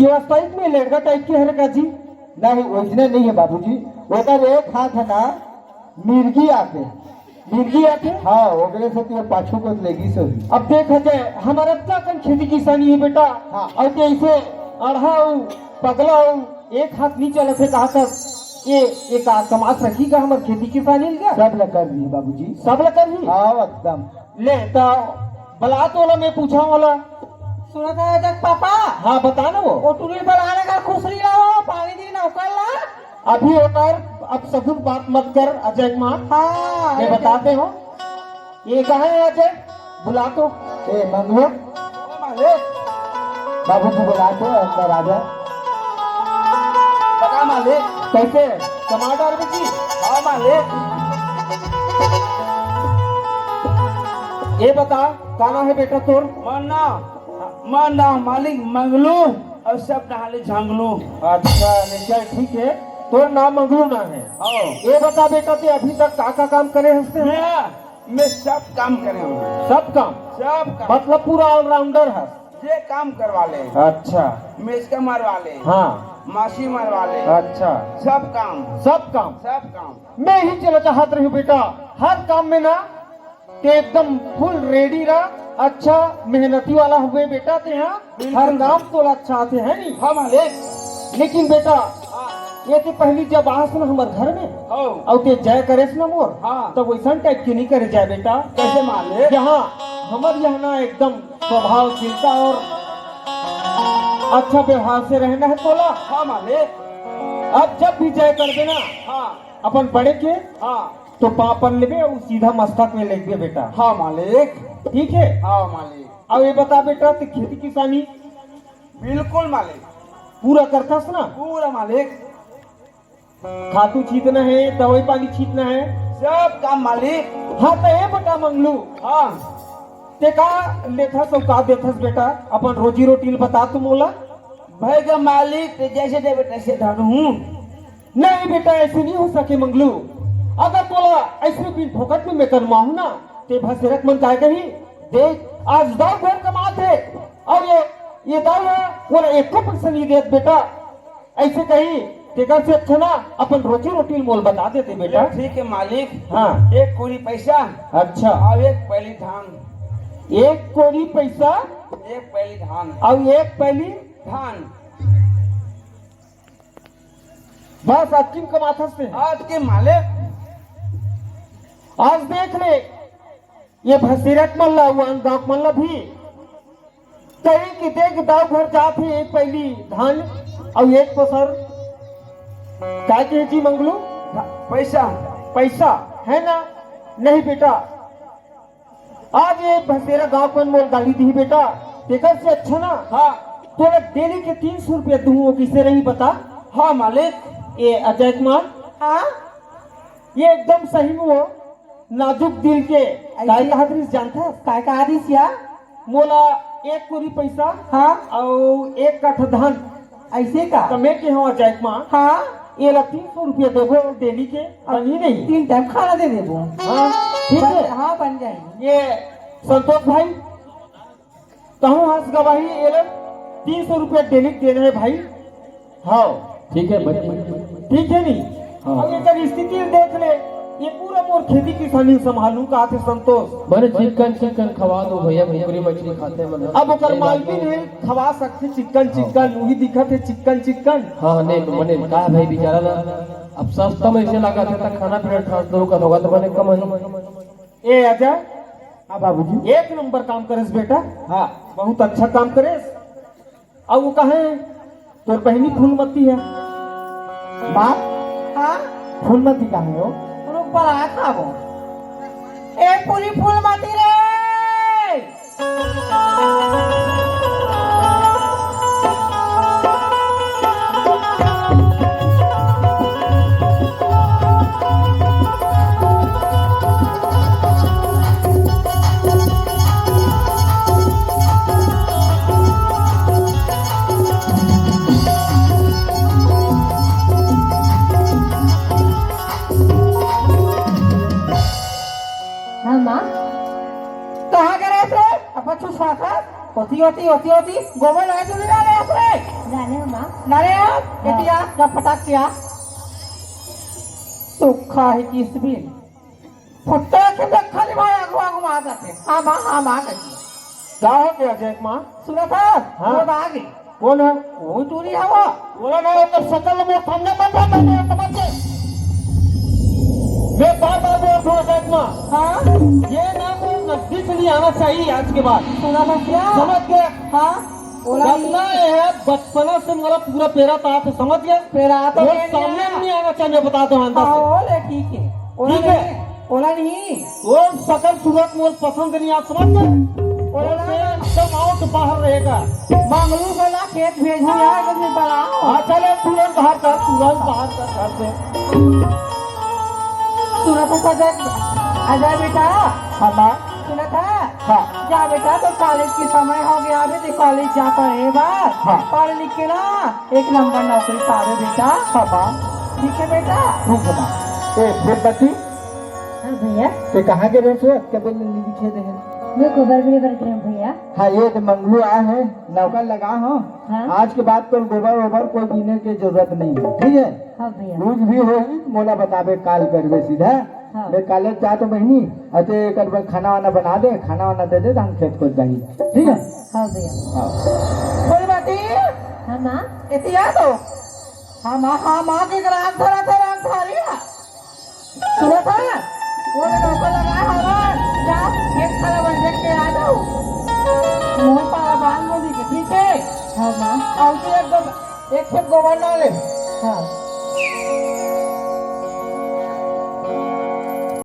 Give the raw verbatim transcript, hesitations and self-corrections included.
व्यवस्था में लड़का टाइप के हरे का जी? नहीं, वैसने नहीं है बाबूजी। ओकर एक हाथ है ना, मिर्गी आते। मिर्गी आते? हाँ, ओकरे से तो पाछू को लेगी सो। अब देख अजय, हमारा इतना कन खेती किसानी है बेटा। हाँ। और कैसे अढ़ा हो, पगला हो, एक हाथ नहीं चलत है कहाँ तक? ये, ये का कमात रखी का हमर खेती किसानी ल का? सब ल कर दी बाबूजी। सब ल कर दी? हाँ, एकदम। ले, त बला तो ओला, मैं पूछा ओला। सुनत है जग पापा? हाँ, बता ना वो। वो टुरी बला ले का खुसरी ला हो, पानी दी ना ओकर ला। अभी ओकर, अब सगुन बात मत कर, अजय कुमार। हाँ, मैं बताते हो। ये कहाँ है अजय? बुला तो। ए, मंगलू। बाबूजी बुला तो, अंदर आ जा। बता मालिक। कैसे? टमाटर भी जी? हाँ मालिक। ये बता, का नाम है बेटा तोर? मोर नाम, मोर नाम मालिक मंगलू और सब डहाले झंगलू। अच्छा, नहीं, चल ठीक है, तोर नाम मंगलू ना है। हाँ। ये बता बेटा, ते अभी तक का का काम करे हस ते? मैं, मैं सब काम करे हूँ। सब काम? सब काम। मतलब पूरा ऑलराउंडर है। जे काम करवा ले। अच्छा। मेचका मरवा ले। हाँ। मासी मरवा ले। अच्छा। सब काम। सब काम? सब काम। मैं ही चला चाहत रही हूँ बेटा, हर काम में ना ते एकदम फुल रेडी रहा। अच्छा मेहनती वाला हुए बेटा ते, हाँ। बिल्कुल। हर काम तोला अच्छा आथे, है नी? हाँ मालिक। लेकिन बेटा, हाँ। ये ते पहली जब आस ना हमर घर में, हाँ। और ते जय करेस ना मोर, हाँ। तब वैसन टाइप के नहीं करे जाए बेटा। कैसे मालिक? यहाँ हमर यहाँ ना एकदम स्वभावशीलता और अच्छा व्यवहार से रहना है तोला। हाँ मालिक। अब जब भी जय कर देना, हाँ। अपन बड़े के, हाँ। तो पाँव पर लेबे और सीधा मस्तक में लेबे बेटा। हाँ मालिक। ठीक है? हाँ मालिक। अब ये बता बेटा, तू खेती किसानी? बिल्कुल मालिक। पूरा करथस ना? पूरा मालिक। खातू छीतना है, दवाई पानी छीतना है? सब काम मालिक। हाँ, तो ये बता मंगलू। हाँ। ते का लेथस और का देथस बेटा? अपन रोजी रोटी ल बता तू मोला। भाई का मालिक, ते जैसे देबे तैसे धरू हूँ। नहीं बेटा, ऐसे नहीं हो सके मंगलू। अगर तोला ऐसे बिन फोकट में मैं कनवाहूँ ना, ते भसेरक मन काय कही, देख, आज दाऊ घर कमात है और ये, ये दाऊ है, ओला एको पैसा नहीं देत बेटा। ऐसे कही, तेकर से अच्छा ना अपन रोजी रोटी मोल बता देते बेटा। ठीक है मालिक। हाँ। एक कोरी पैसा। अच्छा। और एक पैली धान। एक कोरी पैसा। एक पैली धान। और एक पैली धान। बस अतकिन कमाथस ते। आज के मालिक। आज देख ले, ये भसीरत मन ला, वो गाँव मन ला भी कही कि देख, दाऊ घर जात हे, एक पैली धान और एक पसर, का के जी मंगलू? पैसा। पैसा, है ना? नहीं बेटा, आज ये भसेरा गाँव कन मोल गाली दी बेटा, तेकर से अच्छा ना। हाँ। तोला डेली के तीन सौ रुपया दूँ, वो किसे रही बता? हाँ मालिक। ए अजय कुमार। हाँ। ये एकदम सही में वो नाजुक दिल के। ऐसे? काय कहा दृश जानता? काय कहा दृश या? मोला एक कोरी पैसा। हाँ। और एक कट्ठा धान। ऐसे का? तो मैं के हूँ अजय कुमार। हाँ। ये ला तीन सौ रुपया देबो डेली के, बनी नहीं? तीन टाइम खाना दे देबो। हाँ, ठीक है। हाँ, बन जाएगी। ये संतोष भाई, कहूँ हंस गवाही, ये ला तीन सौ रुपया डेली के देना है भाई। हाँ। ठीक है, बनी। ठीक है नी? हाँ। अब एकर स्थिति देख ले, ये पूरा मोर खेती किसानी संभालू का थे संतोष। बने चिकन चिकन खवा दो भैया, कुकरी मछली खाते मन। अब ओकर मालकिन है, खवा सकथे चिकन, हाँ। चिकन, उही दिखत हे चिकन चिकन। हाँ, नहीं तो मने का भाई बेचारा ना, अब सस्ता में इसे लगा था, खाना पीना ठास दो का होगा तो मने कम है। ए अजय। हाँ बाबूजी। एक नंबर काम करेस बेटा। हाँ। बहुत अच्छा काम करेस। अउ वो कहे, तोर बहिनी फूलमती है। माँ, हाँ? फूलमती कहाँ है वो? रुक पर आया था वो। ए पूरी फूलमती रे! हाँ, माँ। कहाँ गए थे? अब तू साथ है? होती, होती, होती, होती, गोबर लगा चुनी डाले अपने। जाने ना रे, हाँ। एतिया, जा फटाक से आ। सुक्खा हे किस बिन। फुट्टा के देख खाली भाई आगू आगू मार जाथे। हाँ, माँ, हाँ, माँ, कहिए। का हो गया, जैक माँ? सुनत हस? हाँ। वो आ गे। कोन हे? वो टूरी हवा। बोला ना, वो तो सकल में सामने बन रहा, मैं समझ गए। मैं बार बार बोल रहा हूँ, जैक माँ। हाँ। ये ना कोई नजदीक नहीं आना चाहिए आज के बाद। सुनत हस क्या? समझ गए? हाँ। ओला कतना नहीं। ये हे, बचपना से मोला पूरा पेरा तात हे, समझ गए? पेरा तो वो नहीं सामने आया। नहीं आना चाहिए, बता दो अंदर हाँ, से। ओले ठीक हे। ओला ठीक हे। नहीं, ओला नहीं। वो सकल सूरत मोर पसंद नहीं आ, समझ गए? ओला ओला नहीं। एकदम आउट बाहर रहेगा। मंगलू को ला खेत भेजू यार, एकदम नहीं बड़ा। हाँ, चले, तुरंत बाहर कर, तुरंत बाहर कर घर से। सुनत हस अजय, अजय बेटा। हाँ, माँ। सुनत हस? हाँ। जा बेटा, तो कॉलेज के समय हो गया, अभी तो कॉलेज जा पढ़े बर। हाँ। पढ़ लिख के ना एक नंबर नौकरी पावे बेटा। हाँ, माँ। ठीक हे बेटा। ठीक हे, माँ। ए, बेटी। हाँ भैया। ते कहाँ गे रहे? कबे ले नी दिखे दे हे। मैं गोबर बीने बर गे हँव भैया। हाँ, ये तो मंगलू आए हे, नौकर लगा हँव। हाँ। आज के बाद तो गोबर वोबर कोई बीने के जरूरत नहीं हे, ठीक हे? हाँ भैया। कुछ भी होही, मोला बताबे, काल करबे सीधा। हाँ। मैं कॉलेज जात हँव बहिनी, अउ ते एकर बर खाना वाना बना दे, खाना वाना दे दे, त हम खेत कोत जाही, ठीक हे? हाँ भैया। हाँ। कोई बात नहीं। हाँ माँ। एतिया तो। हाँ माँ, हाँ माँ के ग्राम धरा धरा धारी। सुनत हस? वो ले नौकर लगा हवा, जा, खेत खार बर देख के आ जाओ। मोर पारा बांध लो जी के, ठीक हे? हाँ माँ। अउ तू एक गो-, एक खेप गोबर ला ले। हाँ।